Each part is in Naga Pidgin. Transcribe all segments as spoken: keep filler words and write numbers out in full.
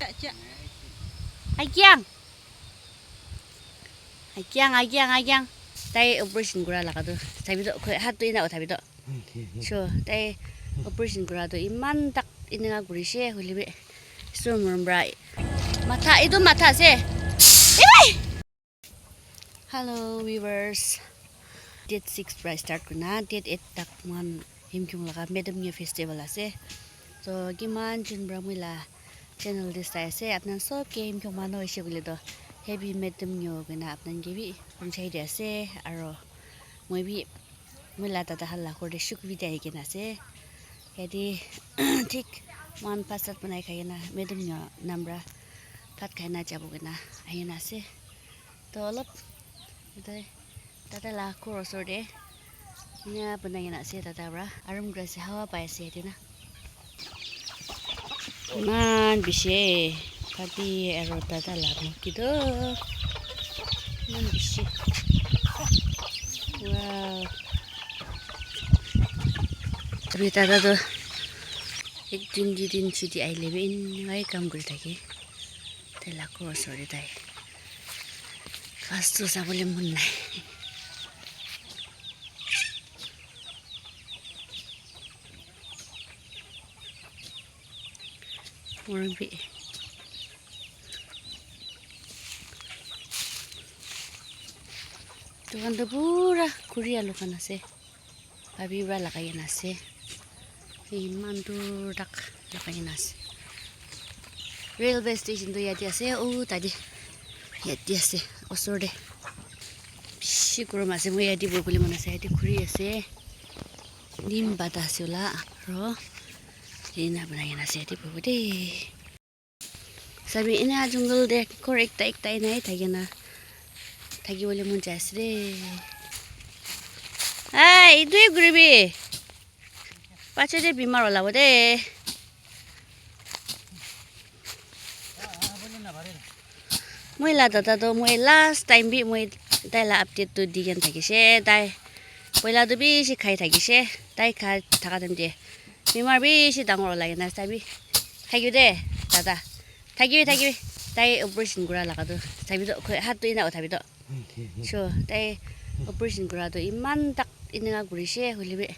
Akyang. Akyang, akyang, akyang. Tai operation kura laga tu. Sabi tu, koi hat tu ina uthabi tu. So, tai operation kura tu iman tak ininga kuri she, hoile bi. So, morom pra. Matha, itu matha ase. Ei! Hello, viewers. Date six pra start kurina, date eight tak moikhan Yimkhiung laga Madam Nyo festival ase. So, kiman jun pra moi la channel te sai ase, apnan sob ke Yimkhiung manu hoise koile toh, happy Madam Nyo koina apnan ke bi phunsai di ase, aro moi bi moi la dada khan la ghor te shuk bi dai kena ase. Yate thik moikhan bhat sat banai khai kena Madam Nyo nam pra bhat khai na jabo koina ahi na ase. Toh olop etu dada la ghor osor te ena banai kena ase, dada pra aram kuri ase, hawa pai ase yate na. Iman bishi, bhabi aro dada la moki toh iman bishi. Wow. Abhi dada toh ek din, dui din chuti ahile bi eneka kam kuri thake. Tai la ghor osor te tai ghas tu sabole mon nai. Morom bi. Etu khan tu pura khuri alu khan ase. Bhabi para lagai kena ase. Eman dur tak lagai kena ase. Railway station tu yate ase, oh, tate. Yate ase, osor te. Bishi gorom ase, moi yate bohi bole mon ase, yate khuri ase. Nim bata ase ola, aro ena banai kena ase, yate bohibo de. Sabi ena jungle te ghor ekta ekta enai thake na, thaki bole mon jai ase de. Ai, etu he kuribi? Pache te bimar olabo de. Moi la dada toh moi last time bi moi tai la update toh di kena thakishe. Tai poila toh bishi khai thakishe. Tai khai thaka time te bimar bishi dangor olai kena ase. Tai bi thakibo de, dada. Thakibi, thakibi. Tai operation kura laga toh sabi toh, hat toh ena uthabi toh. So, tai operation kura toh iman tak eneka kurishe, hoile bi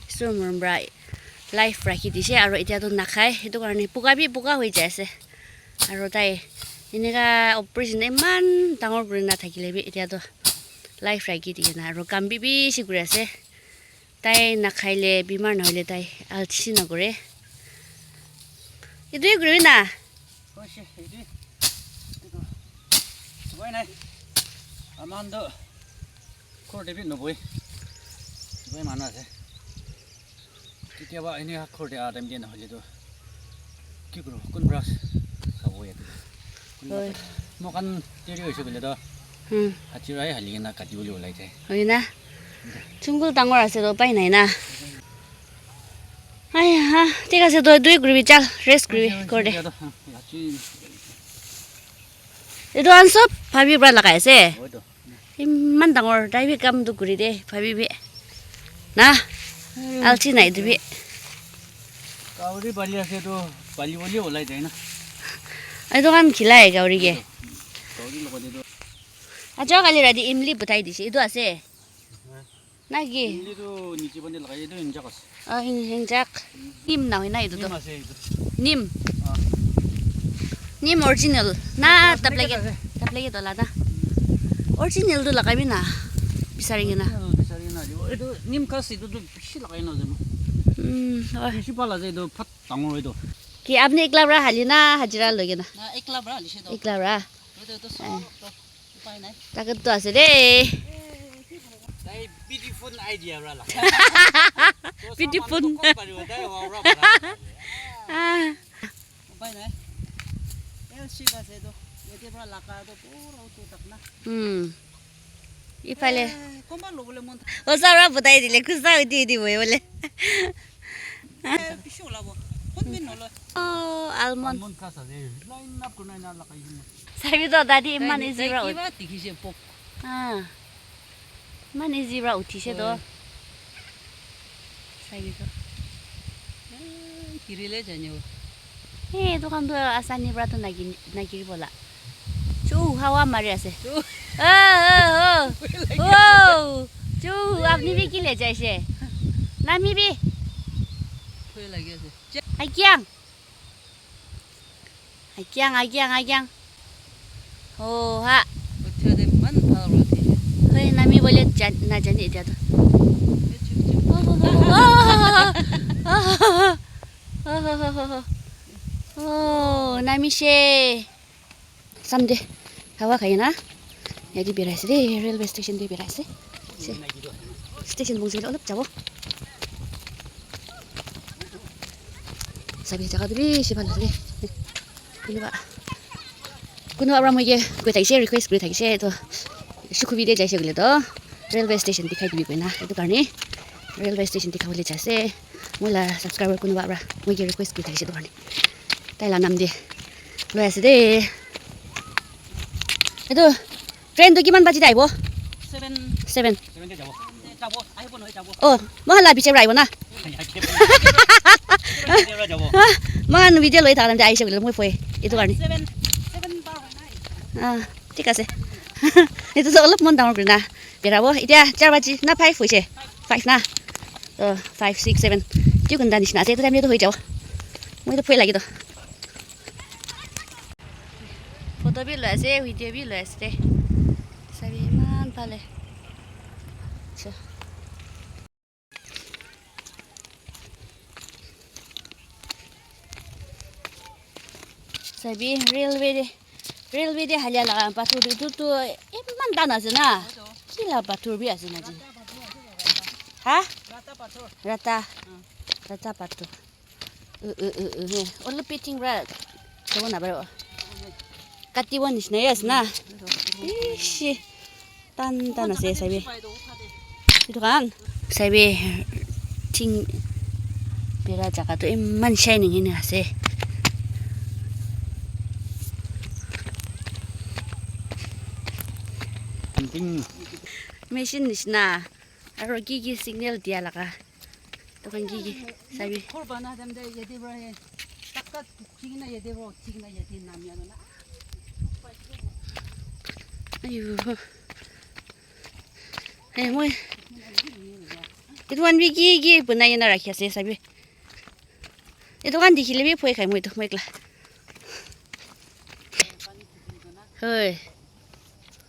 Isor morom pra life rakhi dishe, aro etia toh nakhai, etu karne buga bi buga hoi jai ase. Aro tai eneka operation iman dangor kurina thakile bi etia toh life rakhi dikena aro kam bi bishi kuri ase. Tai nakhaile, bimar nahoile tai alsi nakore. Etu he kuribi na? Hoise, etu, etu, upai nai. Aman toh ghor te bi noboi. Upai manu ase. Ketiaba eni ghor te aha time te nahoile toh ki kuru, kun pra khabo yate. Hoi. Moikhan deri hoise koile toh, hmm, hajira he hali kena kati bole ulai jai. Hoi na? Jungle dangor ase toh, upai nai na. Ai ha, thik ase toh, etu he kuribi, chal, rest kuribi, ghor te. Etu khan sob bhabi para lagai ase. Hoi toh. Iman dangor, tai bi kam tu kuri de, bhabi bi. Na? Hmm. Alsi nai tu bi. Gauri bali ase tu, bali bali olai jai na. Etu khan khilai gauri ke. Gauri logot te tu. Acha kali rati imli buthai dise, etu ase. Na ki? Imli tu niche pani lagai, etu injak ase. Ah, hin-, hinjak. Nim na hoina etu to. Nim ase etu. Nim. Ah. Nim original. Na, etu duplicate tablet ase. Tablet to lada. Original tu lagabi na. Bisari kena. Original bisari kena. Etu nim ghas etu tu bishi lagai na ase. Hmm, oi. Bishi bhal ase etu, phat dangor etu. Ki apni ekla para hali na hajira loi kena? Na, ekla para hali se to. Ekla para. Etu to sob to. Upai nai. Takat tu ase de. Tai beautiful idea ra la. Beautiful. Kok paribo, tai wa ra para. Ah. Upai nai. El shi ba se do. Yate para laka do pura utu tak na. Hmm. Ifale. Eh, koma lobole mon. Osa ra butai dile, kusa uti uti boy bole. Eh, bishi olabo. Kon bin nolo. Oh, almond. Almond ghas ase. Line up kurina ena lagai kena. Sabi to, dadi iman easy pra uthi. Kiba dikhi se pok. Ah. Iman easy pra uthi se to. Hoi. Sabi to. Eh, kirile janibo. Hey, etu khan tu asani para tu nagi nagiri bola. Chu hawa mari ase. Chu. Oh, oh, oh. Wow. Chu, apni bhi ki le jaise? Nami bhi. Bhoi lagi ase. Akyang. Akyang, akyang, akyang. Oh, ha. Uthia de man bhal ro thi. Hoi, nami bole jan-, na jani etia to. Oh, oh, oh, oh, oh, oh, oh, oh, oh, oh, oh, oh. Oh, nami she. Samde hawa khai na yate birai ase de, railway station de birai ase. Se-, station bungsu olop jabo. Sabi jaga tu bishi bhal ase de. Kunuba, kunuba para moi ke koi thakishe, request kuri thakishe to, sukhubi de jaise koile to railway station dikhai dibi koina, etu karne railway station dikhabole jai ase. Moi la subscriber kunuba para moi ke request kuri thakishe etu karne. Tai la nam de loi ase de. Etu train tu kiman baji de ahibo? Seven. Seven. Seven te jabo. Jabo, ahibo nohoi, jabo. Oh, moi khan la biche para ahibo na? Seven te jabo. Ah, moi khan video loi thaka time te ahise koile moi foi. Etu karne. Seven, seven bar hoi na. Ah, thik ase. Etu to olop mon dangor kuri na berabo. Etia char baji na five hoise? Five na? Oh, five, six, seven. Ki kunda nishina ase. Etu time te to hoi jabo. Moi to bhoi lage to. Photo bi loi ase, video bi loi ase de. Sabi eman bhal e. Acha. Sabi railway de, railway de halia laga pathor de, etu tu eman dan ase na. Ki la pathor bi ase na ji? Ha? Rata pathor. Rata. Rata pathor. Uh, uh, uh, uh, hey. Olop pitting pra jabo na paribo. Katibo nishina he ase na. Ishi. Tan tan ase sabi. Etu khan sabi ting bera jaga tu eman shining hina ase. Machine nishina aro ki ki signal dia laga. Tokan ki ki sabi. Ghor bana time te yate para he tak tak uthi kena yate para uthi kena yate namia na. Ayu. Hey, moi. Etu khan bi ki ki banai kena rakhi ase sabi. Etu khan dikhile bi bhoi khai moi to moi ekla. Hoi.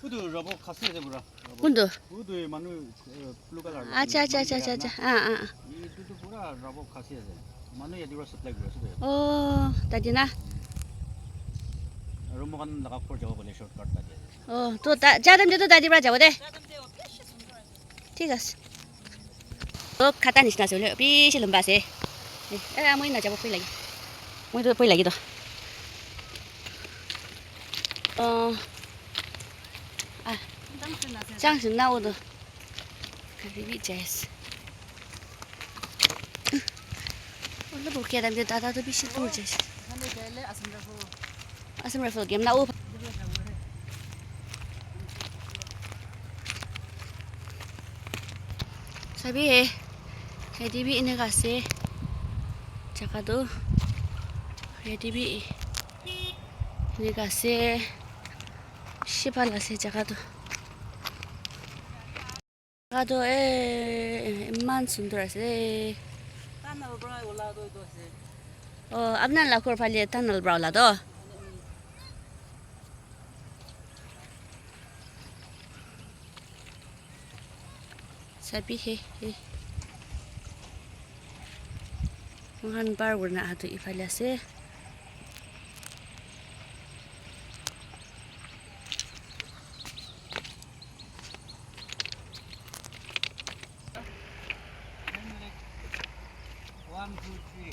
Utu rabo khasi ase pura. Kuntu? Utu manu, eh, blue color. Acha, acha, acha, acha, acha. Ah, ah, ah. Etu tu pura rabo khasi ase. Manu yate para supply kuri ase. Oh, tate na? Aru moikhan laga ghor jabo koile shortcut tate ase. Oh, to ta, ja time te to tate para jabo de. Thik ase. Oh, khata nishina ase hoile bishi lamba ase. Eh, eh, moi najabo, bhoi lage. Moi to bhoi lage to. Oh. Ah. Chang sin na o to. Gari bi jai ase. Olop rukhi time te dada to bishi dur jai ase. Assam Rifle game na o. Sabi he, yate bi eneka ase. Jaga tu yate bi eneka ase. Bishi bhal ase jaga tu. Jaga tu eh, eman sundor ase. Tunnel para ola tu etu ase. Oh, apna la ghor phale tunnel para ola tu. Sabi he, he. Moikhan par kurina aha tu ifale ase. One, two, three.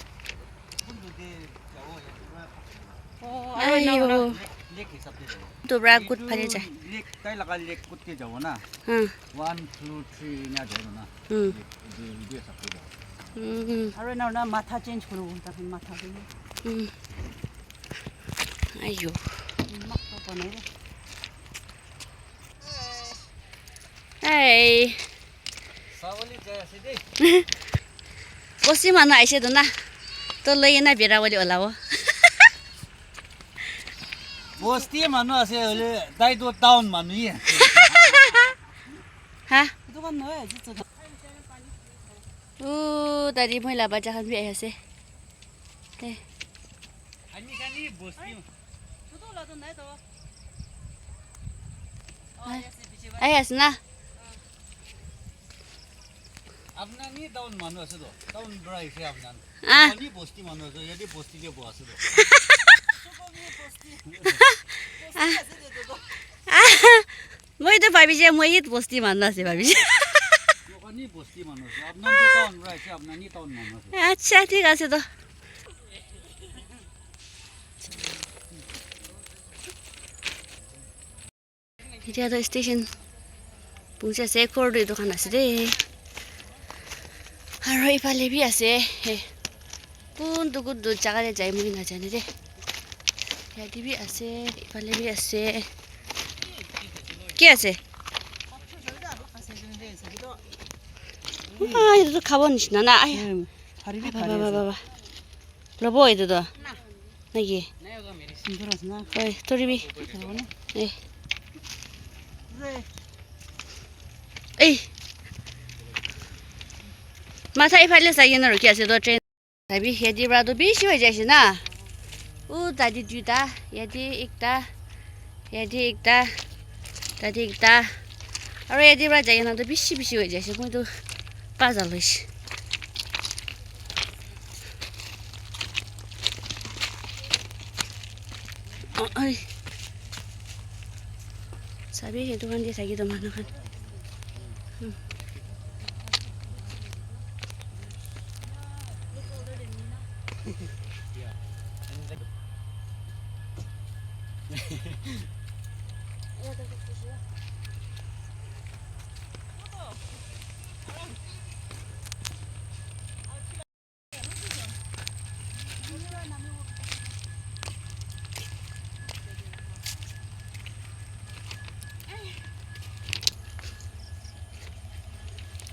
Oh, aru ena Ayo. Lake hisab te jabo. Tu para good phale jai. Lake, tai laga lake kut te jabo na. Hmm. One, two, three ena jabo na. Hmm. Lake, etu, etu hisab te jabo. Hmm, hmm. Aru ena hoina matha change kuribo, ta khan matha change. Hmm. Ayo. Mak to banai de. Hey. Sawali jai ase de. Bosti manu aise tu na. To loi na bera wali olabo. Bosti manu ase hoile, tai toh town manu he. Ha? Itu kan nohoi, itu tu. Oh, tadi moi la bacha khan bi ahi ase. Eh. Ani kani bosti. Ai, ase na? Apna ni town manu ase to. Town bra ase apna. Ah. Ani bosti manu ase, yate bosti te bo ase to. Moi to bhabishe, moi hi bosti manu ase bhabishe. Ani bosti manu ase. Apna ni town bra ase, apna ni town manu ase. Acha, thik ase to. Etia toh station pungchi ase, ghor toh etu khan ase de. Aro ephale bi ase. He. Kuntu kuntu jaga te jai moi najane de. Yate bi ase, ephale bi ase. Ki ase? Ah, etu toh khabo nishina na. Ai. Baba, baba, baba. Lobo etu toh. Naki? Oi, toribi. Eh. Ei. Matha ephale sai kena rukhi ase toh train. Tabi yate pra toh bishi hoi jaise na. Uh, tate duita, yate ekta. Yate ekta, tate ekta. Aro yate pra jai kena toh bishi bishi hoi jaise. Moi toh puzzle hoise. Oh, ai. Sabi, etu khan ke thaki toh manu khan. Hmm.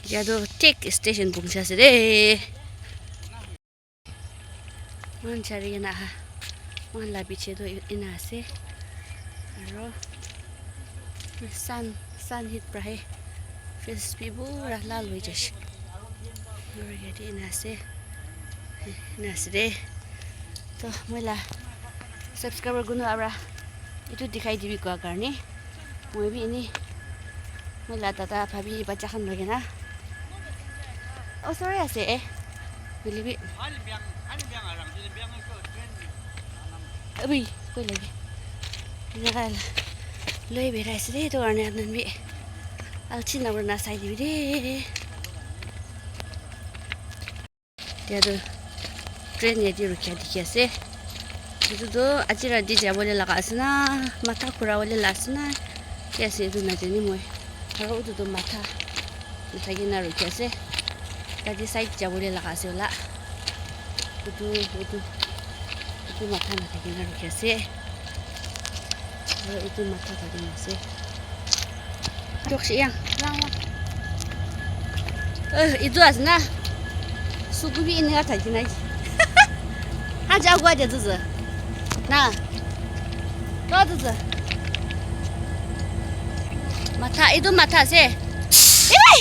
Etia toh thik station pungchi ase de. Moikhan chari kena aha. Moikhan la piche toh ena ase. Aro sun, sun hit pra he face bi pura lal hoi jaise. Aro yate ena ase. Ena ase de. Toh moi la subscriber kunu abra etu dikhai dibi koa karne. Moi bi ini, moi la dada bhabi bacha khan loi kena. Oh, sorry ase, eh. Hoile bi. Abi, koi lage. Eneka loi birai ase de, etu karne apni khan bi alchi nahoina sai dibi de. Etia toh train yate rukhia dikhi ase. Etu toh aji rati jabole laga ase na, matha khura bole la ase na, ki ase etu najane moi. Aro etu toh matha nathaki na rukhi ase. Tate side jabole laga ase hola. Etu, etu, etu matha nathaki na rukhi ase. Aro etu matha thaki na ase. Tok shi yang. Eh, etu ase na. Suku bi eneka thaki na. Ha, ja gua de zuzu. Na. Ko zuzu. Matha, etu matha ase. Ei!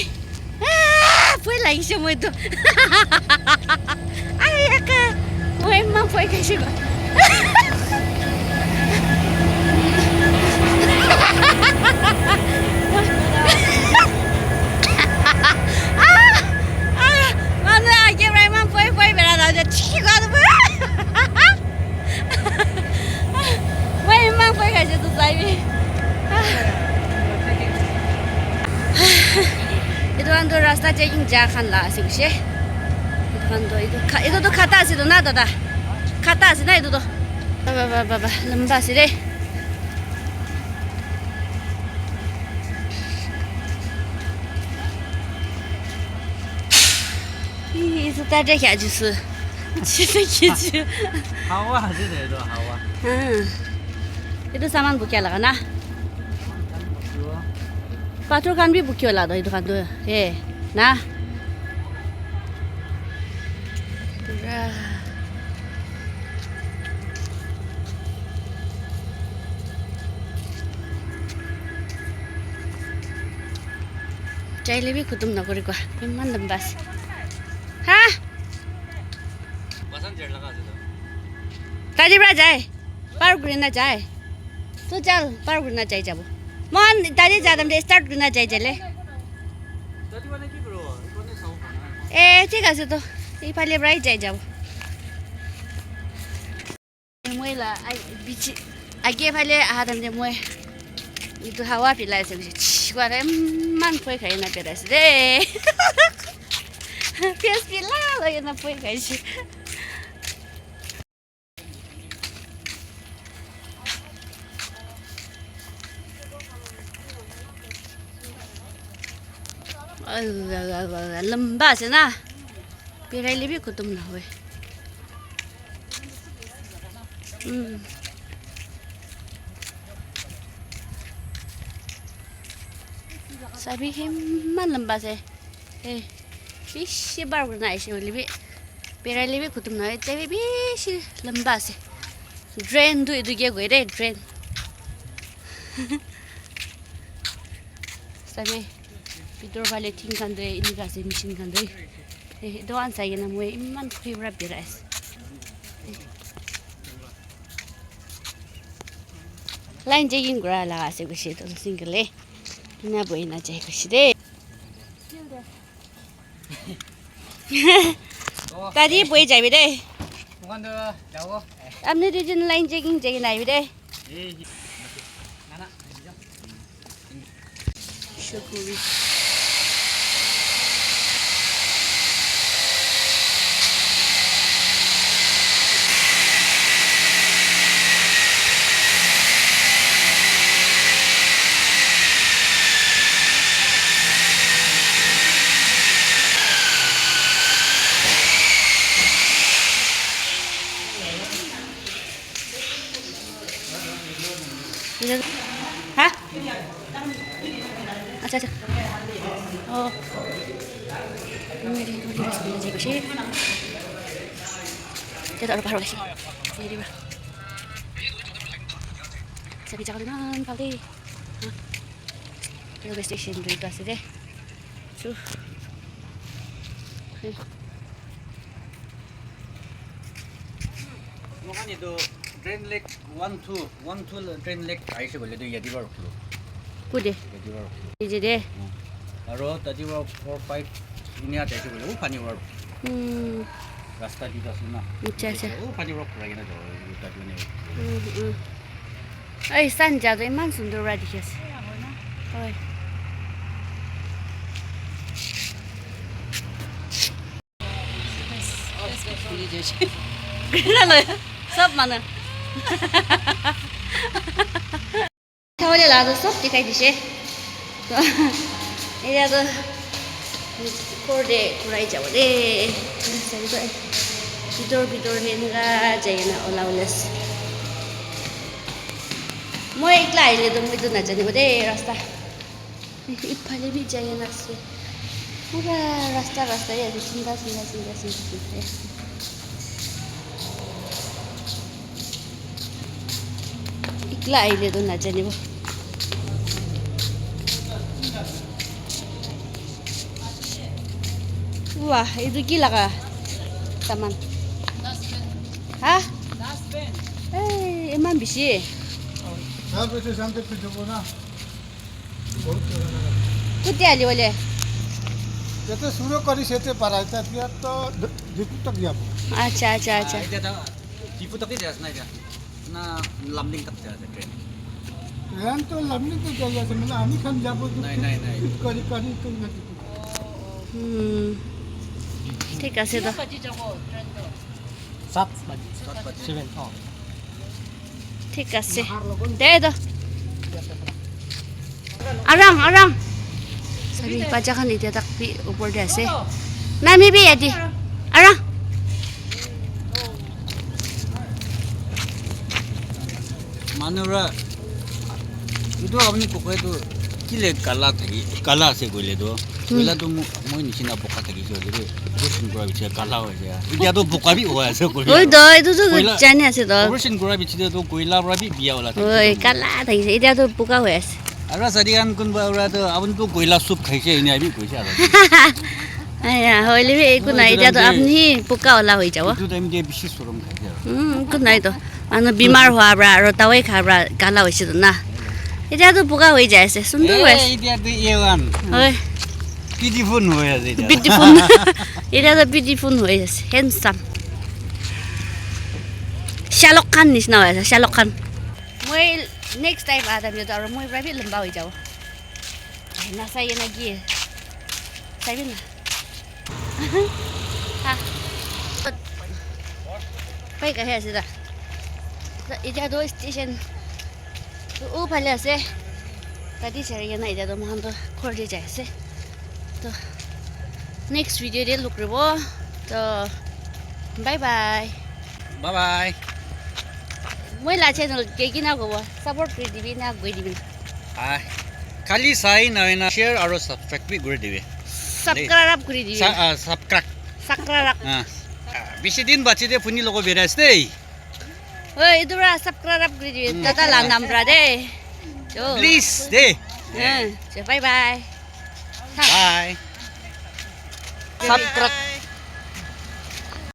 Ah, bhoi lagise moi tu. Ai, yaka. Moi eman bhoi khaise ko. Ah, ah, manu age para eman bhoi bhoi bera na, chiki ko. Moi eman bhoi khaise tu sai bi. Etu khan tu rasta checking ja khan la ase hoise. Etu khan tu etu kha-, etu tu khata ase tu na dada. Khata ase na etu tu. Ba, ba, ba, ba, ba. Lamba ase de. Ih, etu tate kya jusu. Chisa kichu. Hawa ase de etu hawa. Hmm. Etu saman bukya laga na. Pathor khan bi bukya laga etu khan tu. He, na. Pura. Jaile bi khutum nakuri kwa. Iman lamba ase. Ha? Passenger laga ase to. Tadi pra jai. Par kuri na jai. Tu chal, par kuri na jai jabo. Mohan tadi jadam de start kuri na jai jale. Tadi mane ki kuro? Ikone sao. Eh, thik ase to. Iphale pra jai jabo. Moi la, ai, bichi, age phale aha time te moi etu hawa pilai ase, bishi, chh, kua time iman phoi khai na birai ase de. Pias pila lage na phoi khai ase. Lamba ase na, biraile bi khutum nahoi. Mm. Sabi iman lamba ase. Eh, bishi bar kurina aise hoile bi, biraile bi khutum nahoi, ete bi bishi lamba ase. Drain tu etu ke koi de, drain. Sabi, bitor phale thing khan tu enika ase, machine khan tu. Eh, etu khan sai kena moi iman khuri para birai ase. Line checking kura laga ase koise etu single e. Ena bohi na jai koise de. Tadi bohi jaibi de. Moikhan toh jabo. Apni duijon line checking checking aibi de. Eh, na, na. Shukuri. Ha? Acha, acha. Oh. Sabi jaga iman bhal de. Ha? Railway station tu etu ase de. Chu. Moikhan etu Drain Lake one two, one two la Drain Lake ahishe koile tu yate para rukhibo. Kude? Yate para rukhibo. Yate de? Hmm. Aro tate para four, five, inia jaise koile, oh, pani para rukhibo. Hmm. Rasta duita ase na. Acha, acha. Oh, pani para khurai kena jabo, tate mane. Hmm, hmm. Oi, sun ja toh iman sundor para dikhi ase. Oi. Sob manu. Tawole la toh sob dikhai dise. Etia toh ghor te ghurai jabo de. Bitor bitor te enika jai kena ola bole ase. Moi ekla ahile toh moi toh najanibo de rasta. Ephale bi jai kena ase. Pura rasta rasta he ase, sundor sundor sundor sundor sundor he ase. Ekla ahile toh najanibo. Wah, etu ki laga saman? Ha? Hey, iman bishi. Kutia ali wale? Yate suru kari sete para, eta diya to Dipu tak diya. Acha, acha, acha. Dipu tak diya na kya? Na Lumding tak diya train. Train to Lumding tak diya, mane ami khan jabo to. Nahi, nahi, nahi. Kari, kari to na. Hmm. Thik ase to. Sat baji. Sat baji. Seven. Oh. Thik ase. De to. Arang, arang. Sabi, bacha khan etia tak bi upor te ase. Nami bi yate. Arang. Manu ra. Etu apni kokoi tu kile kala thaki, kala ase koile tu. Hmm. Koila tu mo-, moi nishina boga thakise hoile bi, operation kura piche kala hoise. Etia tu boga bi hoi ase koile. Hoi to, etu tu koila jani ase to. Operation kura piche tu koila para bi biya wala thakise. Hoi, kala thakise. Etia tu boga hoi ase. Aru sadi khan kunba aru tu apun tu koila soup khaise, ene abi koise aru. Aya, hoile bi eku nai, etu time te apni puka wala hoi jabo. Etu time te bishi sorom khaise aru. Hmm, eku nai to. Manu bimar hua pra, aru dawai kha pra, gala hoise to na. Etia tu puka hoi jai ase, sundur hoi ase. Eh, etia tu A one. Hoi. Beautiful hoi ase etia. Beautiful. Etia tu beautiful hoi ase, handsome. Shahrukh Khan nishina hoi ase, Shahrukh Khan. Moi next time aha time te aru moi pra bi lamba hoi jabo. Ai, na sai na ki. Sai bi na. Ha. Pai ka hai ase da. Etia tu station. U phale ase. Tadi chari kena etia tu moikhan tu ghor te jai ase. To next video te log kuribo. To bye bye. Bye bye. Moi la channel ke kina kobo, support kuri dibi na koi dibi. Ah, khali sai na hoina share aru subscribe bi kuri dibi. Subscribe kuri dibi. Sa-, ah, subscribe. Subscribe. Ah. Ah, bishi din bachi de phuni logo berai ase dei. Oi, etu pra subscribe kuri dibi. Hmm. Tata la nam pra de. Jo. Please de. Eh, jo, bye bye. Bye. Subscribe.